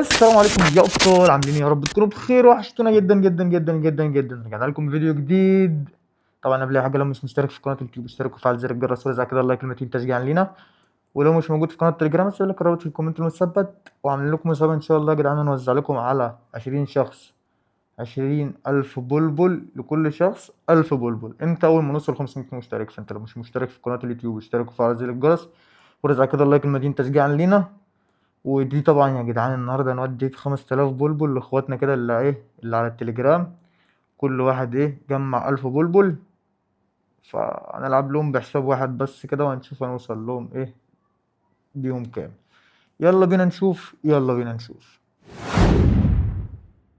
السلام عليكم يا ابطال، عاملين ايه؟ يا رب تكونوا بخير. وحشتونا جدا جدا جدا جدا جدا. رجعنا لكم فيديو جديد. طبعا قبل اي حاجة، لو مش مشترك في قناة اليوتيوب اشترك وفعل زر الجرس ورزع كده ال like المتين تشجيعا لينا. ولو مش موجود في قناة التليجرام هسيب لك الرابط في ال comment المثبت. وعاملين لكم مسابقة ان شاء الله يا جدعان، هنوزع لكم على 20 شخص 20,000 بلبل، لكل شخص 1000 بلبل. انت اول ما نوصل 500 مشترك، فانت لو مش مشترك في قناة اليوتيوب اشترك وفعل زر الجرس ورزع كده ال like المتين تشجيعا لينا. ودي طبعا يا جدعان النهارده هنودي 5000 بلبل لاخواتنا كده اللي على التليجرام. كل واحد جمع 1000 بلبل، فهنلعب لهم بحساب واحد بس كده وهنشوف هنوصل لهم بيهم كام. يلا بينا نشوف، يلا بينا نشوف،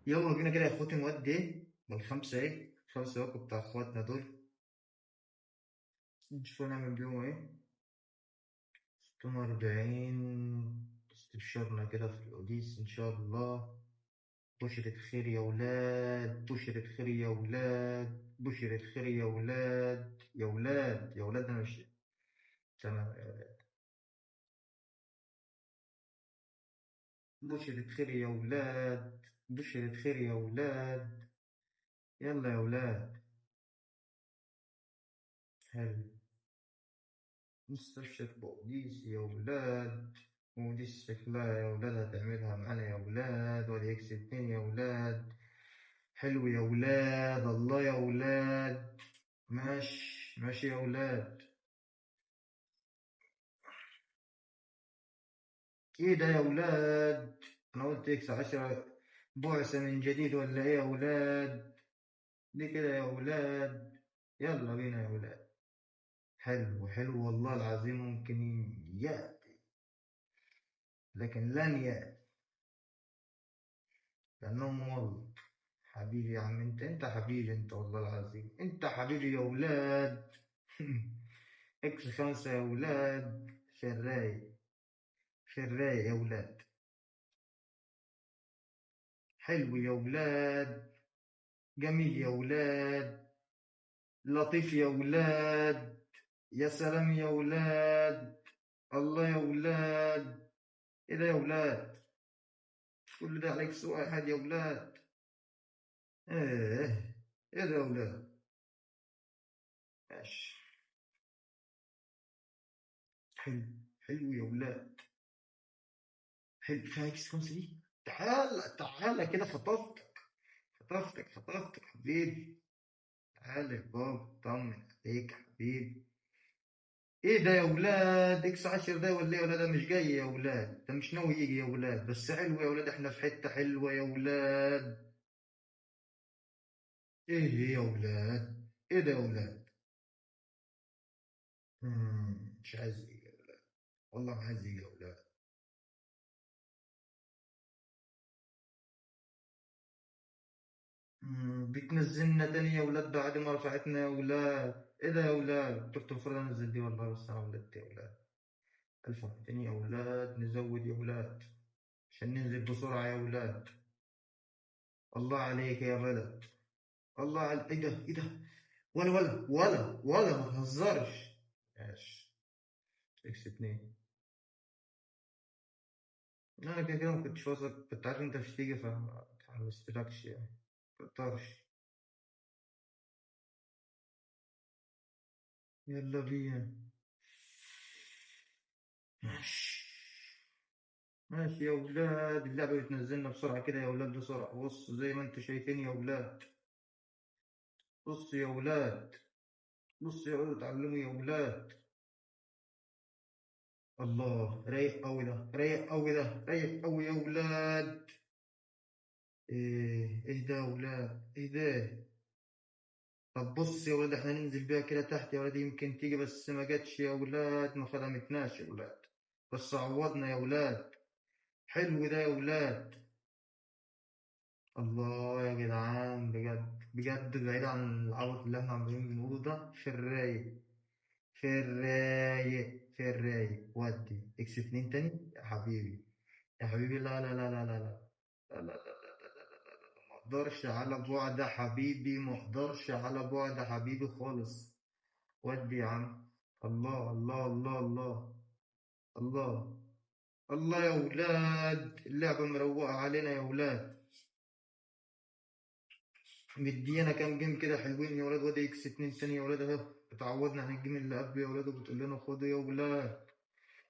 يلا بينا كده يا اخواتي. نودي بالخمسة 5 باكو بتاع اخواتنا دول، نشوف هنعمل بيهم ايه. 46 استبشرنا كده في الأوديس إن شاء الله. بشرة خير يا ولاد، بشرة خير يا ولاد، بشرة خير يا ولاد، يا ولاد يا ولاد. أنا مش تمام يا ولاد. بشرة خير يا ولاد، بشرة خير يا ولاد، يلا يا ولاد. حلو، نستبشر بأوديس يا ولاد. ودي شكلها يا ولاد هتعملها معانا يا ولاد. وادي X 2 يا ولاد. حلو يا ولاد، الله يا ولاد، ماشي ماشي يا ولاد. ايه ده يا ولاد؟ انا قلت X 10 بعثة من جديد ولا ايه يا ولاد؟ ليه كده يا ولاد؟ يلا بينا يا ولاد. حلو حلو والله العظيم، ممكن يأتي لكن لن يأتي لأنه مولد. حبيبي يا عم انت، انت حبيبي انت والله العظيم، انت حبيبي يا ولاد. X 5 يا ولاد، في الرايق في الرايق يا ولاد. حلو يا ولاد، جميل يا ولاد، لطيف يا ولاد، يا سلام يا ولاد، الله يا ولاد. ايه ده يا ولاد؟ كل ده عليك سوء واحد يا ولاد. ايه ده يا ولاد؟ ماشي، حلو حلو يا ولاد، حلو. فيها X 5 دي؟ تعالى تعالى كده، خطفتك خطفتك خطفتك حبيبي. تعالى يا بابا، طمن عليك يا حبيبي. ايه ده يا ولاد؟ X 10 ده ولا ايه يا ولاد؟ ده مش جاي يا ولاد، ده مش ناوي يجي يا ولاد. بس حلو يا ولاد، احنا في حتة حلوة يا ولاد. ايه يا ولاد؟ ايه ده يا ولاد؟ مش عايز يجي يا ولاد، والله ما عايز يجي يا ولاد. بتنزلنا تاني يا ولاد بعد ما رفعتنا يا ولاد. ايه ده يا ولاد؟ كنت المفروض انزل دي والله، بس انا ولدت يا ولاد. 1200 يا ولاد، نزود يا ولاد عشان ننزل بسرعة يا ولاد. الله عليك يا بلد، الله عليك. ايه ده؟ ايه ده؟ ولا ولا ولا ولا، ما تهزرش. ماشي، X 2. انا كده كده ما كنتش واثق، كنت عارف انت مش هتيجي فما اتحمستلكش يعني، مقدرش. يلا بينا. ماشي ماشي يا ولاد، اللعبة بتنزلنا بسرعة كده يا ولاد، بسرعة. بص زي ما انتوا شايفين يا ولاد، بص يا ولاد، بص يا ولاد، اتعلموا يا ولاد. الله، رايق قوي ده، رايق قوي ده، رايق قوي يا ولاد. ايه ده يا ولاد؟ ايه ده؟ طب بص يا ولاد، احنا ننزل بيها كده تحت يا ولاد، يمكن تيجي، بس ما جاتش يا ولاد، ما خدمتناش يا ولاد، بس عوضنا يا ولاد. حلو ده يا ولاد. الله يا جدعان، بجد بجد بعيد عن العبط اللي احنا عمالين بنقوله ده. في الرايق في الرايق في الرايق. ودي X 2 تاني يا حبيبي، يا حبيبي. لا لا لا لا لا لا لا لا لا لا لا لا لا، ما اقدرش على بعد حبيبي، ما اقدرش على بعد حبيبي خالص. ودي يا عم. الله الله الله الله الله. الله يا ولاد، اللعبة مروقة علينا يا ولاد، مدينا كام game كده حلوين يا ولاد. وادي X 2 تاني يا ولاد اهو، اتعودنا عن ال game اللي قبله يا ولاد، وبتقول لنا خدوا يا ولاد.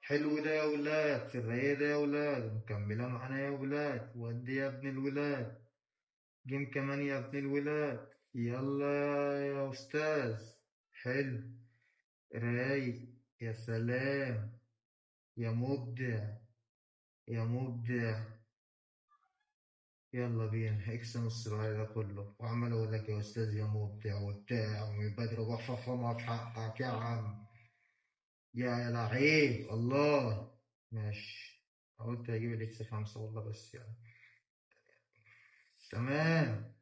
حلو ده يا ولاد، في الرايق ده يا ولاد، مكملة معانا يا ولاد. ودي يا ابن الولاد game كمان يا ابن الولاد، يلا يا استاذ. حلو رايق، يا سلام يا مبدع يا مبدع. يلا بينا X نص العالي ده كله، وعمال اقول لك يا استاذ يا مبدع وبتاع، ومن بدري بفخمها في حقك يا عم يا لعيب. الله ماشي، قلت هجيب ال X 5 والله، بس يعني تمام.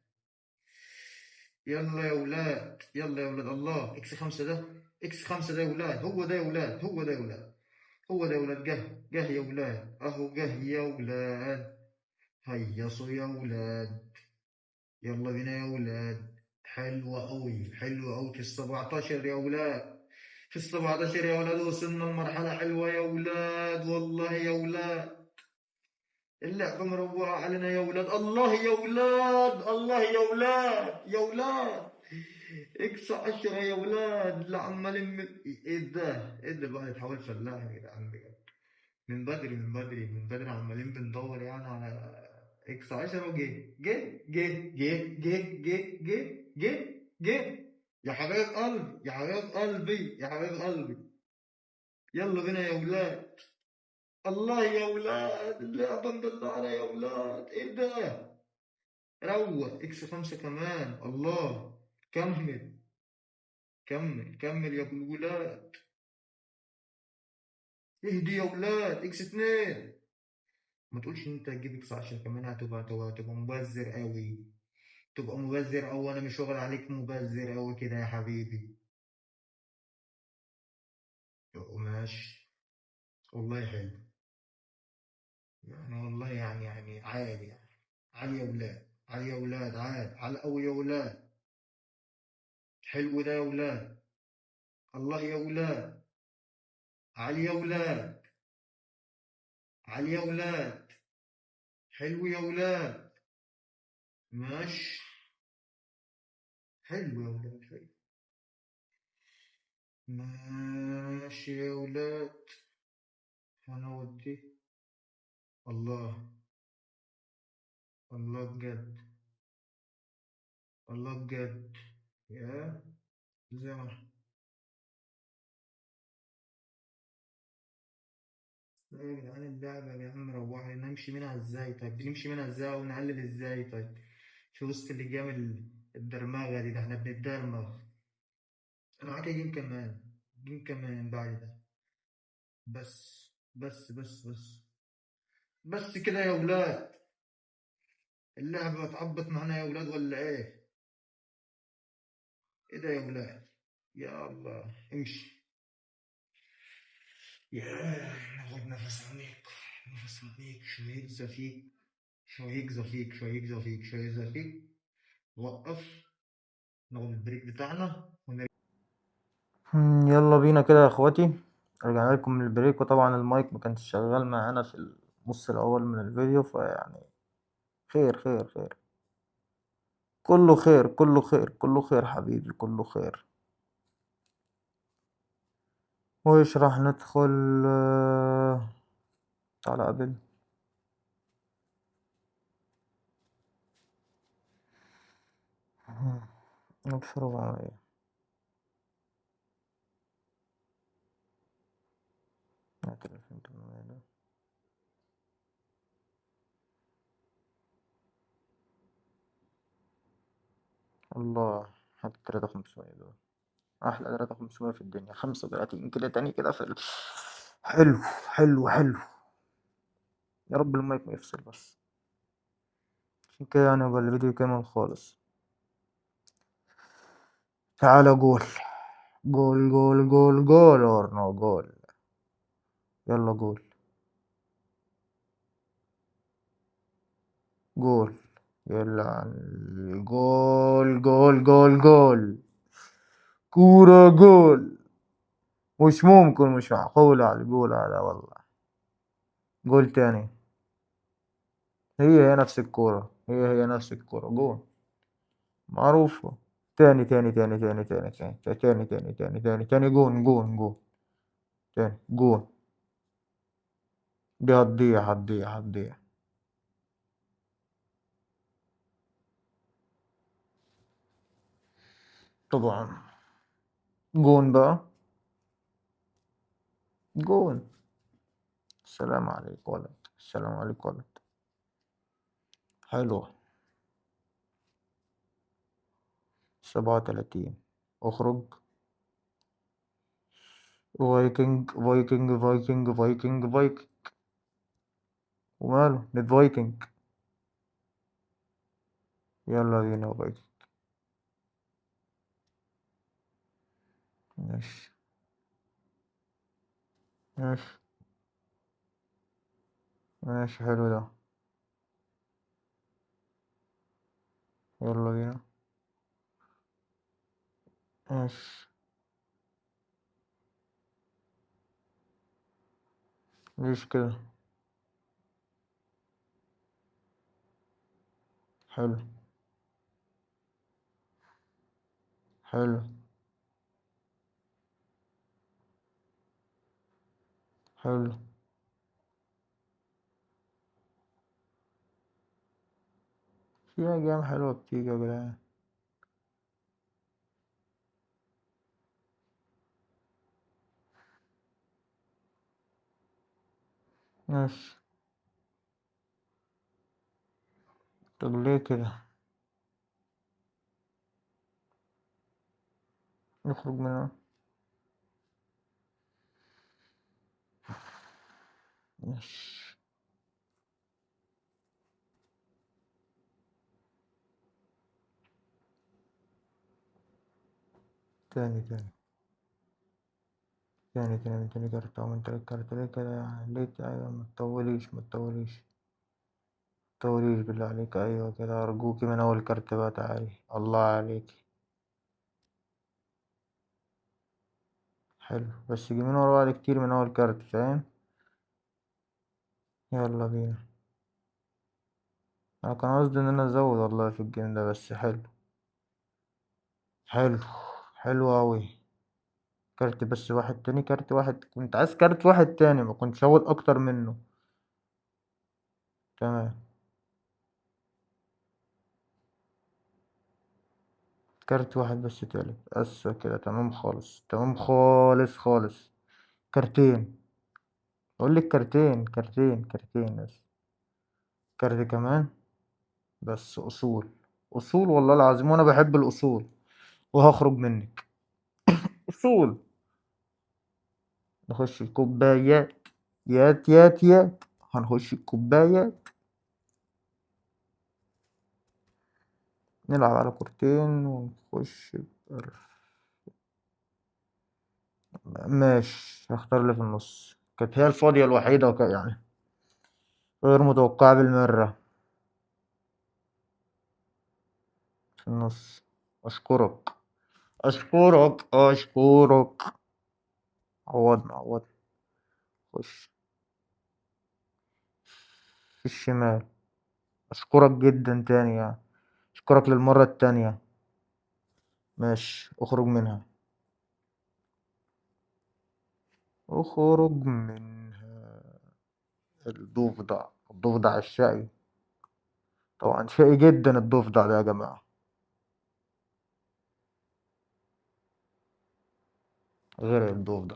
يلا يا ولاد، يلا يا ولاد. الله X 5 ده، X 5 ده يا ولاد، هو ده يا ولاد، هو ده يا ولاد، هو ده يا ولاد. جه جه يا ولاد، اهو جه يا ولاد، هيصوا يا ولاد، يلا بينا يا ولاد. حلوة أوي، حلوة أوي. في السبعتاشر يا ولاد، في السبعتاشر يا ولاد، وصلنا لمرحلة حلوة يا ولاد، والله يا ولاد اللعبة مروقة علينا يا ولاد. الله يا ولاد، الله يا ولاد، يا ولاد X 10 يا ولاد. لا عمال ايه ده، ايه ده الواحد يتحول فلاح يا جدعان بجد. من بدري، من بدري، من بدري عمالين بندور يعني على X 10، وجه جه جه جه جه جه جه جه جه. يا حبايب قلبي، يا حبايب قلبي، يا حبايب قلبي، يلا بينا يا ولاد. الله يا ولاد، اللعبة مدلعنا يا ولاد. ايه ده، روق. X 5 كمان. الله، كمل كمل كمل يا ابو الولاد، اهدي يا ولاد. X 2، ما تقولش ان انت هتجيب X 10 كمان، هتبقى مبذر قوي، تبقى مبذر قوي. انا مش واخد عليك مبذر قوي كده يا حبيبي. ماشي والله حلو يعني، والله يعني عالي يعني، عالي يا ولاد، عالي يا ولاد، عال عال قوي يا ولاد. حلو ده يا ولاد، الله يا ولاد، عالي يا ولاد، عالي يا ولاد، حلو يا ولاد، ماشي حلو يا ولاد، حلو ماشي يا ولاد. هنودي الله، الله بجد، الله بجد، يا زي ما احنا. لا يا جدعان اللعبة يا جدعان مروحة، نمشي منها ازاي طيب؟ بنمشي منها ازاي ونقلل ازاي طيب؟ في وسط اللجام الدرمغة دي، ده احنا بنتدرمغ. انا معاك game كمان، game كمان بعد ده، بس بس بس بس بس كده يا ولاد. اللعبة اتعبت معانا يا ولاد ولا ايه؟ ايه ده يا ولاد؟ يا الله امشي. يا ناخد نفس عميق، نفس عميق، شهيق زفير، شهيق زفير، شهيق زفير، شهيق زفير. وقف، ناخد ال break بتاعنا ونرجع. يلا بينا كده يا اخواتي، رجعنا لكم من ال break. وطبعا المايك ما كانش شغال معانا في النص الاول من الفيديو، فيعني خير خير خير، كله خير، كله خير، كله خير حبيبي، كله خير. وإيش راح ندخل؟ تعالى قبل 1400. 2800 ده. الله، حتى تلاتة خمسمية دول أحلى تلاتة خمسمية في الدنيا. 35 كده تاني كده في حلو حلو حلو. يا رب المايك ما يفصل بس، عشان كده يبقى الفيديو كامل خالص. تعالى جول جول جول جول جول اور نو جول. يلا جول جول، يلا جول جول جول جول، كورة جول. مش ممكن، مش معقول على الجول هذا والله. جول تاني. هي هي نفس الكورة، هي هي نفس الكورة، جول معروفة. تاني تاني تاني تاني تاني تاني تاني تاني تاني تاني تاني، جون جون جون، تاني جون. دي هتضيع هتضيع هتضيع. طبعا جون بقى، جون. السلام عليك ولد، السلام عليك ولد. حلوة. 37. اخرج. فايكنج فايكنج فايكنج فايكنج فايكنج. وماله نت فايكنج. يلا بينا فايكنج. ماشي ماشي ماشي، حلو ده. يلا بينا. ماشي. ليش كده؟ حلو حلو حلو. في أجيال حلوة بتيجي يا جدعان. ماشي. طب ليه كده؟ نخرج منها. ماشي. تاني تاني تاني تاني تاني كارت أو من تلات كارت. ليه كده يعني؟ ليه أيوة، ما تطوليش ما تطوليش ما تطوليش بالله عليك. أيوة كده، أرجوكي من أول كارت بقى. تعالي، الله عليك. حلو، بس جيمين ورا بعض كتير من أول كارت، فاهم؟ يلا بينا. أنا كان قصدي إن أنا أزود والله في الجيم ده، بس حلو حلو حلو أوي. كارت بس واحد تاني، كارت واحد، كنت عايز كارت واحد تاني، ما كنتش هاخد أكتر منه. تمام. كارت واحد بس تالت بس كده. تمام خالص، تمام خالص خالص. كارتين، اقول لك كارتين كارتين كارتين بس. كارت كمان بس. اصول اصول والله العظيم، وانا بحب الاصول، وهخرج منك اصول. نخش الكوبايات، يات يات يات، هنخش الكوبايات. نلعب على كورتين ونخش بألف. ماشي، هختار اللي في النص، كانت هي الفاضية الوحيدة يعني غير متوقعة بالمرة. في النص. أشكرك أشكرك أشكرك. عوضنا عوضنا. خش في الشمال. أشكرك جدا تاني يعني، أشكرك للمرة التانية. ماشي، أخرج منها، أخرج منها. الضفدع، الضفدع الشقي، طبعا شقي جدا الضفدع ده يا جماعة. غير الضفدع.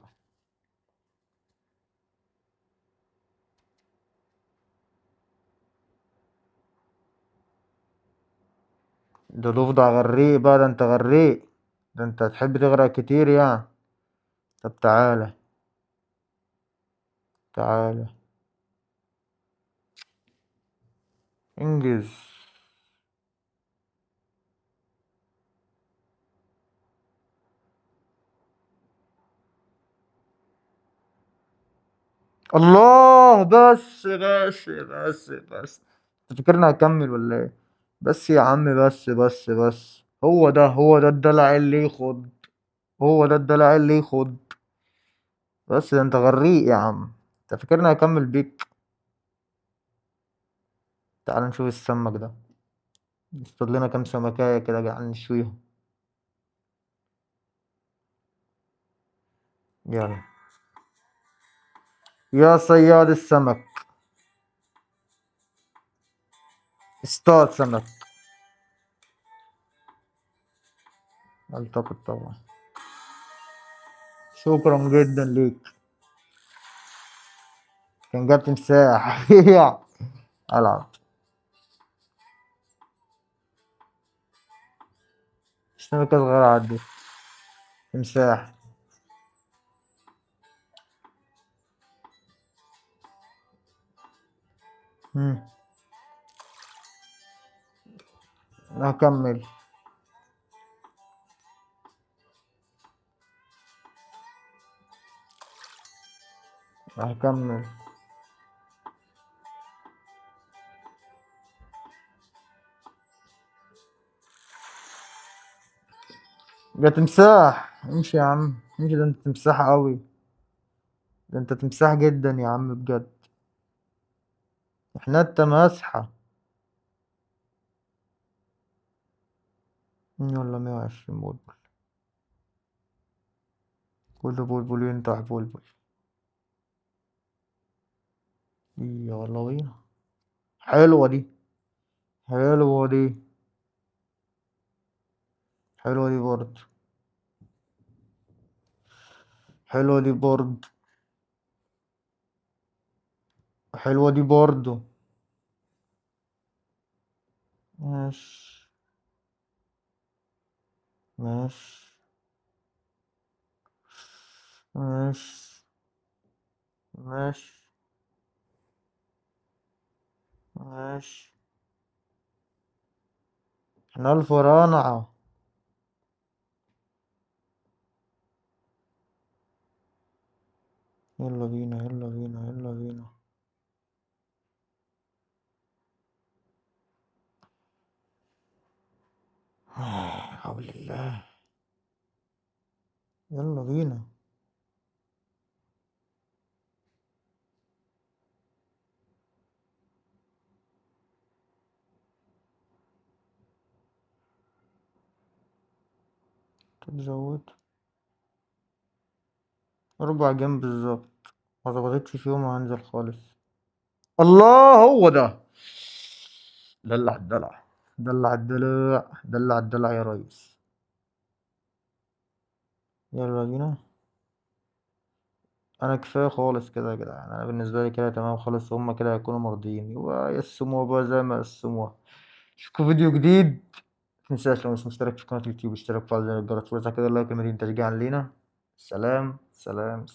ده ضفدع غريق بقى، ده انت غريق، ده انت هتحب تغرق كتير يعني. طب تعالى تعالى انجز. الله، بس بس بس بس. انت فاكرني هكمل ولا ايه؟ بس يا عم، بس بس بس. هو ده، هو ده الدلع اللي يخض، هو ده الدلع اللي يخض. بس ده انت غريق يا عم، انت فاكرني هكمل بيك؟ تعال نشوف السمك ده، نصطاد لنا كام سمكاية كده يا جدعان نشويهم. يلا يا صياد السمك، اصطاد سمك. التقط طبعا. شكرا جدا ليك. كان جاب تمساح. العب. سمكة صغيرة عدت. تمساح. هكمل. هكمل. يا تمساح امشي يا عم، امشي، ده انت تمساح قوي، ده انت تمساح جدا يا عم بجد. احنا التماسحة. يلا 120 بلبل، كل بلبل ينطح بلبل. يلا بينا. حلوة دي، حلوة دي، حلوة دي برضه، حلوة دي برضه، حلوة دي برضه. ماشي ماشي ماشي ماشي ماشي. احنا الفراعنة. يلا بينا يلا بينا يلا بينا. حول الله. يلا بينا. طب زود 4 جنب بالظبط، ما ظبطتش في يوم هنزل خالص. الله، هو ده. دلع الدلع، دلع الدلع، دلع الدلع يا ريس. يلا بينا. انا كفايه خالص كده يا جدعان، انا بالنسبه لي كده تمام خالص، هما كده هيكونوا مرضيين ويقسموها بقى زي ما قسموها. اشوفكم فيديو جديد. متنساش لو مش مشترك في قناه اليوتيوب اشترك وفعل زر الجرس وزع كده اللايك المدين تشجيعا لينا. سلام سلام.